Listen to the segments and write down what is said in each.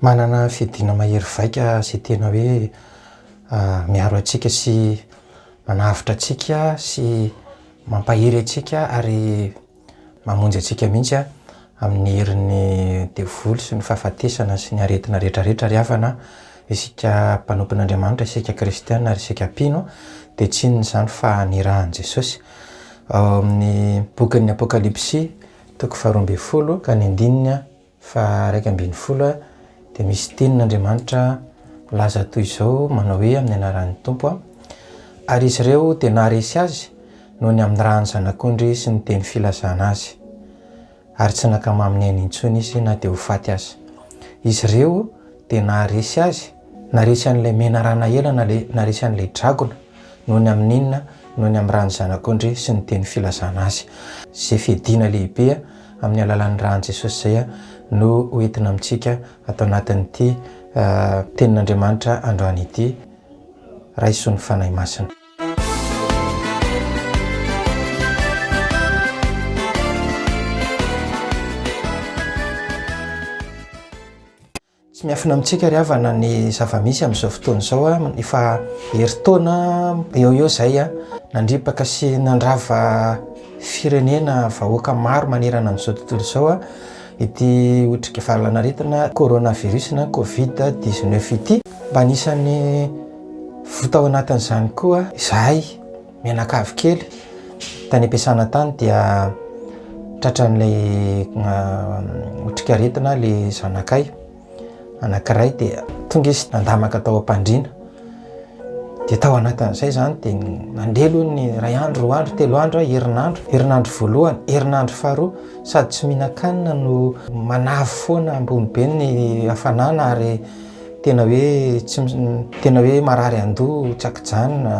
Manana fiadiana mahery vaika izay tena hoe miaro antsika sy manavotra antsika sy mampahery antsika ary mamonjy antsika mihitsy amin'ny herin'ny devoly sy ny fahafatesana sy ny aretina rehetrarehetra ry havana. Isika mpanompon'Andriamanitra, isika kristiana ary isika mpino dia tsy inona izany fa ny ràn'i Jesosy. Ao amin'ny bokin'ny Apokalypsy toko faharoa ambin'ny folo ka ny andininy faha-11 dia misy tenin'Andriamanitra milaza toy izao manao hoe amin'ny anaran'ny Tompo, Ary izy ireo dia naharesy azy noho ny amin'ny ràn'ny Zanak'ondry sy ny teny filazana azy, ary tsy nankamamy ny ainy intsony izy na dia ho faty aza. Izy ireo dia naharesy azy, naharesy an'ilay menarana ela na ilay naharesy an'ilay dragona, noho ny amin'inona? Noho ny amin'ny ràn'ny Zanak'ondry sy ny teny filazana azy. Izay fiadiana lehibe amin'ny alalan'ny ràn'i Jesosy izay no ho entina amintsika ato anatin'ity tenin'Andriamanitra androany ity. Raiso ny Fanahy Masina. Tsy miafina amintsika ry havana ny zava-misy amin'izao fotoana izao. Efa herintaona eo eo izay nandripaka sy nandrava firenena vahoaka maro manerana an'izao tontolo izao ity otrika valanaretina coronavirus na covid 19 ity. Mba anisan'ny voa tao anatin'izany koa izahay mianakavy kely tany am-piasana tany dia tratran'ilay otrikaretina ilay zanakay anankiray dia tonga izy nandamaka tao am-pandriana. Dia tao anatin'izay izany dia nandeha aloha ny iray andro, roa andro, telo andro, herinandro, herinandro voalohany, herinandro faharoa, sady tsy mihinan-kanina no manavy foana ambony be ny hafanana ary tena hoe tsy tena hoe marary an-doha, tsy an-kijanona,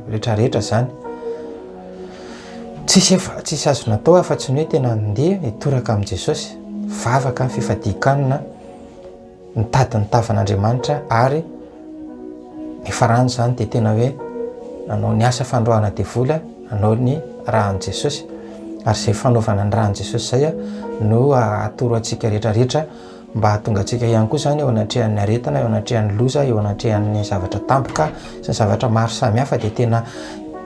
rehetrarehetra izany. Tsisy efa tsisy azo natao afa-tsy ny hoe tena nandeha nitoraka amin'i Jesosy, vavaka, fifadian-kanina, nitady ny tavan'Andriamanitra ary nifarany izany dia tena hoe nanao ny asa fandroahana devoly, nanao ny ràn'i Jesosy. Ary izay fanaovana ny ràn'i Jesosy izay no atoro antsika rehetrarehetra mba hahatonga antsika ihany koa izany eo anatrehan'ny aretina, eo anatrehan'ny loza, eo anatrehan'ny zavatra tampoka sy ny zavatra maro samihafa dia tena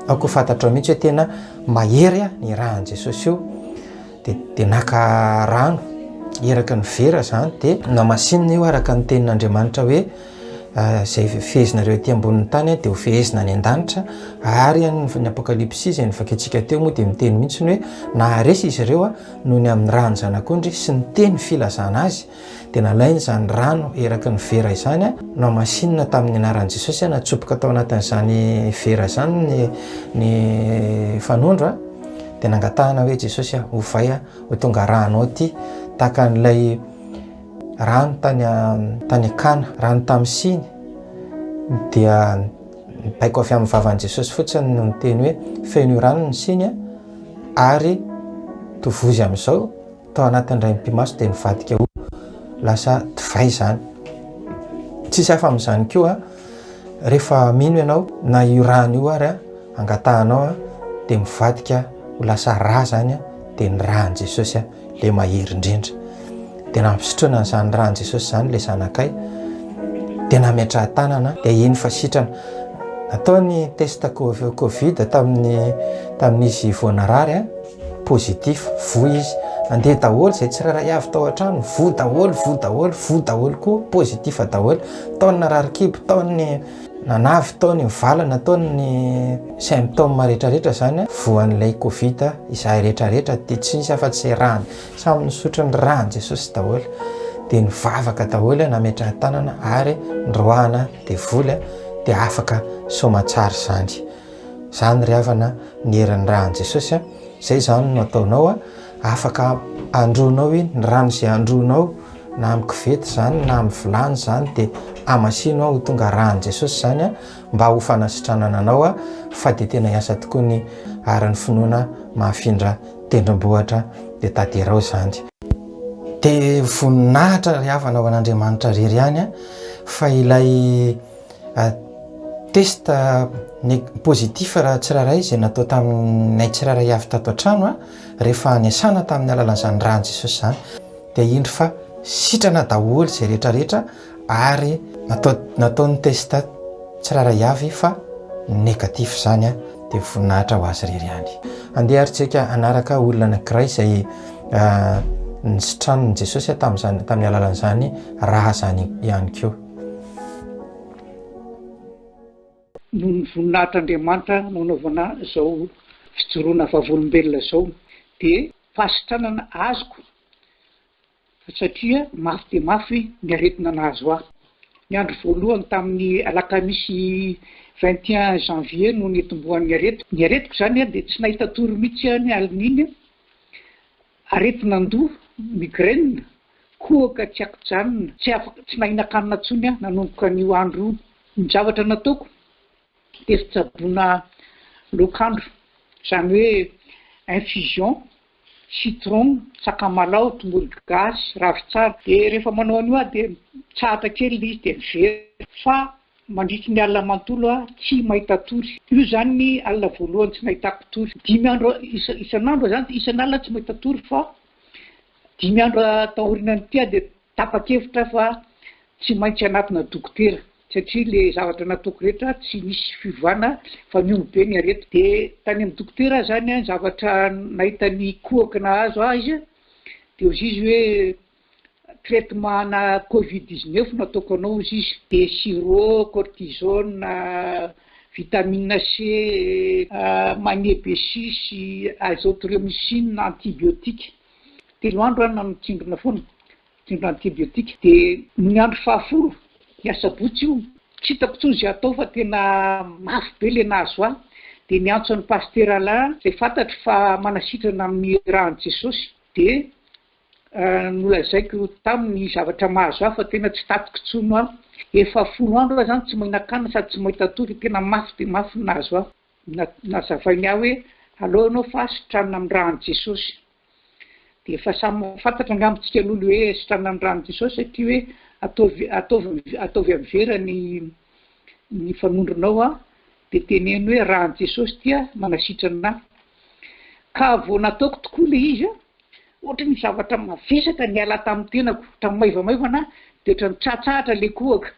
aoka ho fantatrao mihitsy hoe tena mahery ny ràn'i Jesosy io. Dia dia naka rano eraky ny vera izany dia namasinina io araka ny tenin'Andriamanitra hoe izay fehezinareo ety ambonin'ny tany dia ho fehezina any an-danitra ary ny Apokalypsy izay novakintsika teo moa dia miteny mihitsy ny hoe naharesy izy ireo noho ny amin'ny ràn'ny Zanak'ondry sy ny teny filazana azy, dia nalainy izany rano eraky ny vera izany, nohamasinina tamin'ny anaran'i Jesosy, natsoboka tao anatin'izany vera izany ny ny fanondro, dia nangatahana hoe Jesosy ovay ho tonga rànao ity, tahaka an'ilay rano tany tany Kana, rano tamin'ny siny, dia nibaiko avy amin'ny vavan'i Jesosy fotsiny no niteny hoe feno io rano ny siny, ary tovozy amin'izao tao anatin'ny iray mipi-maso dia nivadika ho lasa divay izany. Tsisy hafa amin'izany koa rehefa mino ianao na io rano io ary angatahanao dia mivadika ho lasa rà izany dia ny ràn'i Jesosy ilay mahery indrindra. Dia nampisotroina an'izany ràn'i Jesosy izany ilay zanakay dia nametraha-tanana dia iny fa sitrana. Natao ny test covid tamin'ny tamin'izy vao narary positif, voa izy. Nandeha daholo izay tsirairay avy tao an-trano, voa daholo, voa daholo, voa daholo koa, positif daholo. Tao ny narary kibo, tao ny nanavy, tao ny nivalana, tao ny symptômes rehetrarehetra izany voan'ilay covid izahay rehetrarehetra dia tsy nisy afa-tsy izay rà Samy nisotro ny ràn'i Jesosy daholo. Dia nivavaka daholo, nametrahan-tanana ary niroahana devoly dia afaka soamatsara izany. Izany ry havana ny herin'ny ràn'i Jesosy. Izay izany no ataonao, afaka androanao iny, ny rano izay androanao na amin'ny koveta izany na amin'ny vilany izany dia hamasino ho tonga ràn'i Jesosy izany mba ho fanasitranana anao fa dia tena hiasa tokoa ny ary ny finoana mahafindra tendrombohitra dia tanterao izany. Dia voninahitra ry havana ho an'Andriamanitra irery ihany fa ilay test positif raha tsirairay izay natao taminay tsirairay avy tato an-trano rehefa niasana tamin'ny alalan'izany ràn'i Jesosy izany dia indro fa Sitrana daholo izay rehetra rehetra ary natao natao ny test tsirairay avy fa négatif izany an, dia voninahitra ho azy irery ihany. Andeha ary tsika hanaraka olona anankiray izay nisitranin'i Jesosy tamin'izany tamin'ny alalan'izany raha izany ihany koa. Noho ny voninahitr'Andriamanitra no anaovana izao fijoroana vavolombelona izao dia fahasitranana azoko satria mafy dia mafy ny aretina nahazo ahy. Ny andro voalohany tamin'ny alakamisy 21 janvier no nitomboan'ny aretiko. Ny aretiko izany dia tsy nahita tory mihitsy aho ny alin'iny, aretin'andoha, migraine, kohaka tsy ankijanona, tsy afaka, tsy nahinan-kanina intsony aho nanomboka an'io andro io. Ny zavatra nataoko dia fitsaboana loak'andro, izany hoe infusion citron, sakamalaho, tongolo gasy, ravintsara. Dia rehefa manao an'io aho dia mitsahatra kely ilay izy dia miverina. Fa mandritry ny alina manontolo aho tsy mahita tory. Io izany ny alina voalohany tsy nahitako tory. Dimy andro isan'andro izany, isan'alina tsy mahita tory fa dimy andro taorianan'ity aho dia Tapa-kevitra aho fa tsy maintsy hanatona dokotera satria le zavatra nataoko rehetra tsy nisy fiovana fa nihombo be ny aretiko. De tany amin'ny dokotera aho zany an, zavatra nahita ny kohaka nahazo ahy izy de hozy izy hoe traitement ana covid 19 no ataoko anao hozy izy. De sirop, cortisone, vitamine C, magne B6, azithromycine, antibiotique. Telo andro aho nantsindrona foana, nitsindrona antibiotique. Dia nony andro fahafolo, ny asabotsy io, tsy hitako intsony izay hatao fa tena mafy be ilay nahazo ahy. Dia niantso an'i Pasitera Alain, izay fantatro fa manasitrana amin'ny ràn'i Jesosy. Dia nolazaiko taminy ny zavatra mahazo ahy fa tena tsy tantiko intsony aho. Efa folo andro aho izany tsy mihinan-kanina sady tsy mahita tory, tena mafy dia mafy ny nahazo ahy. Nazavainy ahy hoe aleo ianao fa sitranina amin'ny ràn'i Jesosy. Dia efa samy mahafantatra angamba tsika aloha le hoe sitranina amin'ny ràn'i Jesosy satria hoe ataovy ataovy ataovy amin'ny vera ny ny fanondronao an, dia teneno hoe ràn'i Jesosy ity an, manasitrana ahy. Ka vao nataoko tokoa le izy an, ohatry ny zavatra mavesatra niala tamin'ny tenako, ohatran'ny maivamaivana dia ohatran'ny mitsahatsahatra le kohaka.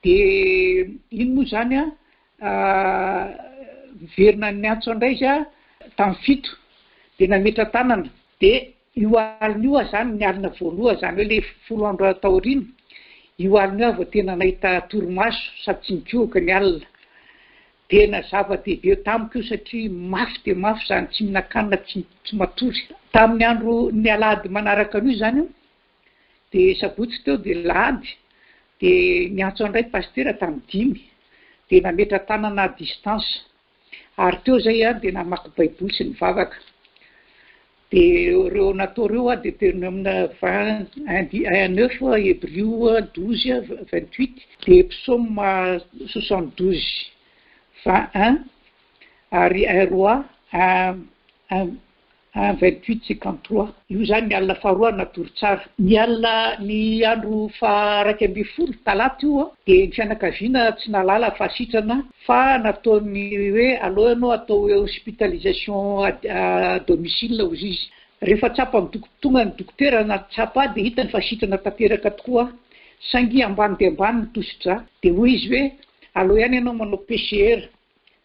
Dia iny moa izany an, niverina niantso indray izy an, tamin'ny fito, dia nametra-tanana. Dia io alina io aho izany, ny alina voalohany, izany hoe ilay folo andro taoriana, io alina io aho vao tena nahita torimaso sady tsy nikohoka ny alina. Tena zava-dehibe tamiko io satria mafy dia mafy izany tsy mihinan-kanina, tsy tsy matory. Tamin'ny andro, ny alahady manaraka an'io izany an, Dia sabotsy teo dia lahady dia niantso an'ilay pasitera tamin'ny dimy dia nametra-tanana à distance ary teo izay aho dia namaky baiboly sy nivavaka. Dia ireo natao ireo aho dia Deuteronome vingt un un neuf, Hebrio douze vingt huit, dia Psaume 72 21 ary un Roi un un Un 28 53. Io izany ny alina faharoa ary natory tsara. Ny alina ny andro faha 11, talata io, dia ny fianakaviana tsy nahalala fa sitrana fa nataony hoe aleo ianao atao hospitalisation à domicile hozy izy. Rehefa tsapan'ny dok tonga ny dokotera nahatsapa ahy dia hitany fa sitrana tanteraka tokoa aho saingy ambany dia ambany ny tosi-drà. Dia hoy izy hoe aleo ihany ianao manao PCR.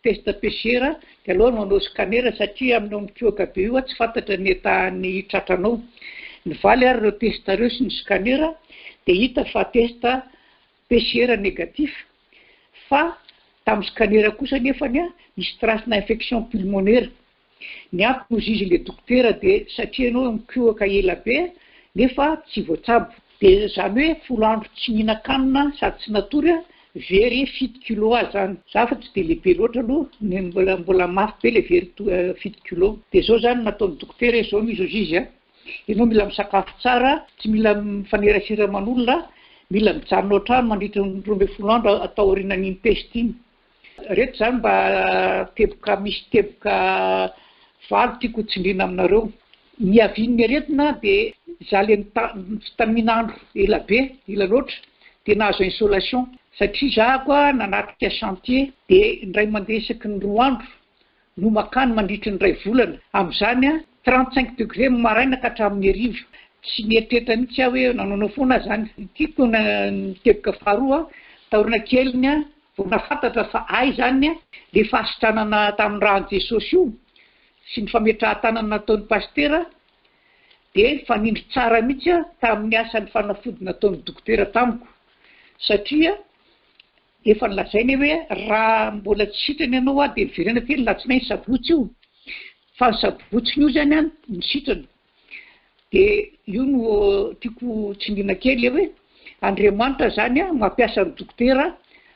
Test PCR dia aleo manao scanner satria amin'io mikohaka be io tsy fantatra ny état-n'ny tratranao. Nivaly ary ireo test ireo sy ny scanner dia hita fa test PCR négatif fa tamin'ny scanner kosa nefany nisy trace-na infection pulmonaire. Ny antony hozy izy le dokotera dia satria ianao mikohaka ela be nefa tsy voatsabo. Dia izany hoe folo andro tsy nihinan-kanina sady tsy natory aho, very fito kilo aho izany. Za fa tsy dia lehibe loatra aloha, ny mbola mbola mafy be le very fito kilo. Dia izao izany no nataon'ny dokotera hoe izao no izy hozy izy a, ianao mila misakafo tsara, tsy mila mifanerasera aman'olona, mila mijanona ao an-trano mandritra ny 12 andro taorianan'iny peste iny. Reto zany mba teboka misy teboka valo tiako ho tsindriana aminareo. Ny havian'ny aretina dia za le nitamin'andro ela be, ela loatra, dia nahazo insolation satria za koa nanatrika chantier dia indray mandeha isaky ny roa andro no makany mandritry ny iray volana. Amin'izany 35 degré ny maraina ka hatramin'ny hariva. Tsy nieritreritra mihitsy aho hoe nanaonao foana aho izany. Tiako ny teboka faharoa, taoriana keliny aho vao nahafantatra fa hay izany ilay fahasitranana tamin'ny ràn'i Jesosy io sy ny fametrahan-tanana nataon'ny pasitera dia nifanindry tsara mihitsy tamin'ny asan'ny fanafody nataon'ny dokotera tamiko satria efa nolazainy hoe raha mbola tsy sitrana ianao aho dia miverena aty ny alatsinainy sabotsy io fa ny sabotsy io izany aho no sitrana. Dia io no tiako tsindriana kely hoe Andriamanitra izany mampiasa ny dokotera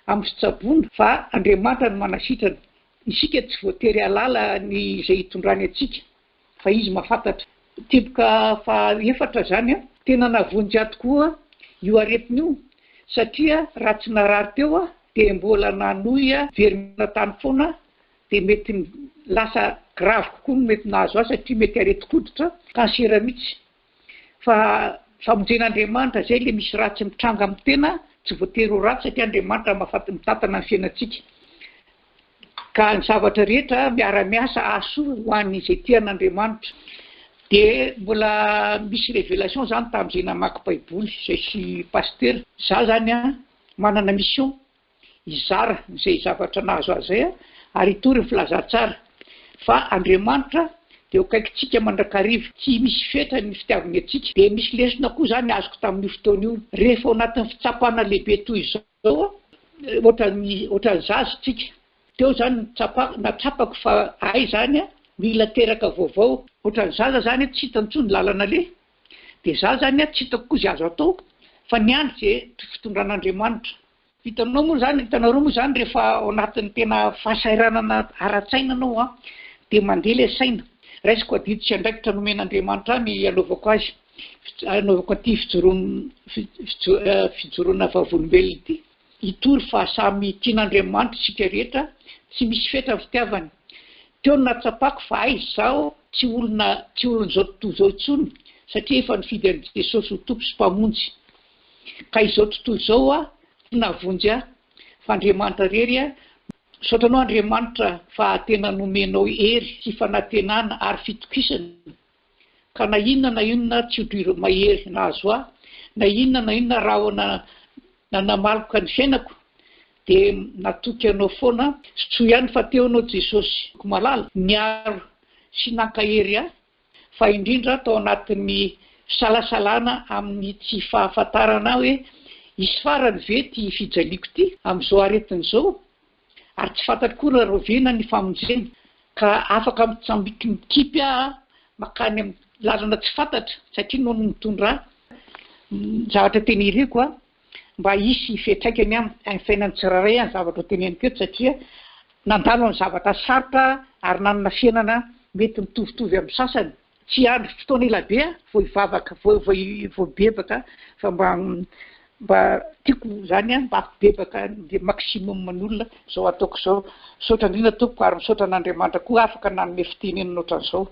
amin'ny fitsaboana fa Andriamanitra no manasitrana. Isika tsy voatery hahalala ny izay hitondrany antsika fa Izy mahafantatra. Teboka faha efatra izany, tena navonjy ahy tokoa io aretina io satria raha tsy narary teo aho dia mbola nanohy niverina tany foana dia mety lasa grave kokoa ny mety nahazo ahy satria mety aretin-koditra, cancer mihitsy. Fa famonjen'Andriamanitra izay ilay misy ratsy mitranga amin'ny tena, tsy voatery ho ratsy satria Andriamanitra mahafaty mitantana ny fiainantsika. Ka ny zavatra rehetra miara-miasa hahasoa ho an'izay tia an'Andriamanitra. Dia mbola misy révélation izany tamin'izay namaky baiboly izay sy pasitera. Za zany an, manana mission hizara izay zavatra nahazo azy izay ary hitory ny filazantsara fa Andriamanitra dia eo akaikintsika mandrakariva, tsy misy fetra ny fitiavany antsika. Dia misy lesona koa izany azoko tamin'io fotoana io, rehefa ao anatin'ny fitsapana lehibe toy izao, ohatran'ny ohatran'ny zaza isika, teo izany no tsapako, nahatsapako fa hay izany mila teraka vaovao, ohatran'ny zaza izany tsy hitany intsony ny lalana aleha, dia za izany tsy hitako koa izay azo atao fa niandry izay fitondran'Andriamanitra. Hitanao moa izany, hitanareo moa izany rehefa ao anatin'ny tena fahasahiranana ara-tsaina ianao an, dia mandeha ilay saina. Raisiko adidy sy andraikitra nomen'Andriamanitra ahy ny hanaovako azy, hanaovako an'ity fijoroana vavolombelona ity. Hitory fa samy tian'Andriamanitra isika rehetra, tsy misy fetra ny fitiavany. Teo no nahatsapako fa hay izaho tsy olona, tsy olon'izao tontolo izao intsony satria efa nifidy an'i Jesosy ho Tompo sy Mpamonjy. Ka izao tontolo izao aho tsy nahavonjy ahy fa Andriamanitra irery aho Misaotra anao Andriamanitra fa tena nomenao hery sy fanantenana ary fitokisana ka na inona na inona tsio-drivo mahery nahazo ahy na inona na inona rahona nanamaloka ny fiainako dia natoky anao foana Soa ihany fa teo anao Jesosy malala niaro sy nankahery ahy fa indrindra tao anatin'ny fisalasalana amin'ny tsy fahafantarana hoe hisy farany ve ity fijaliako ity amin'izao aretina izao ary tsy fantatro koa raha rahoviana ny famonjena ka afaka mitsambiki mikipy aho mankany amin'ny lalana tsy fantatra satria noho ny mitondra ahy ny zavatra tena iriko aho mba hisy fiantraikany amin'ny fiainan'ny tsirairay ny zavatra ho teneniko eto satria nandalo ny zavatra sarotra ary nanana fiainana mety mitovitovy amin'ny sasany. Tsy hiandry fotoana ela be aho vao hivavaka, vao vao vao hibebaka fa mba mba tiako izany an, mba hampibebaka ny maximum ny olona izao ataoko izao. Misaotra indrindra tompoko ary misaotra an'Andriamanitra koa afaka nanome fitenenana ohatran'izao.